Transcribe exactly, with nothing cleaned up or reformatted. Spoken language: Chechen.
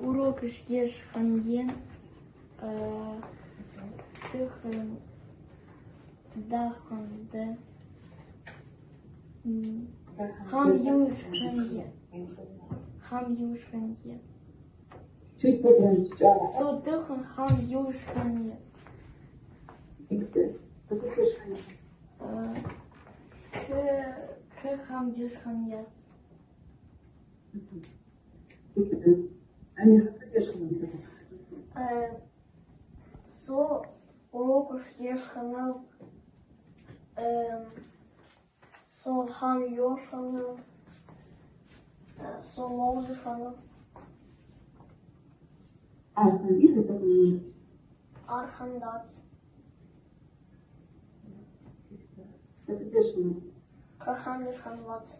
Урок ешханье, э, тыхын дахынды, м, хам юшханье. Хам юшханье. Чуть погромче. Со тыхын хам юшханье. Как ты слышишь? Э, кы, кы хам юшханье. Они как ты слышишь? Э, со урок ешханал, эм, со хам юшханал, э, со лоузышханал. А, смотри, это не Архандац. это слышно. Кахам ешханлац.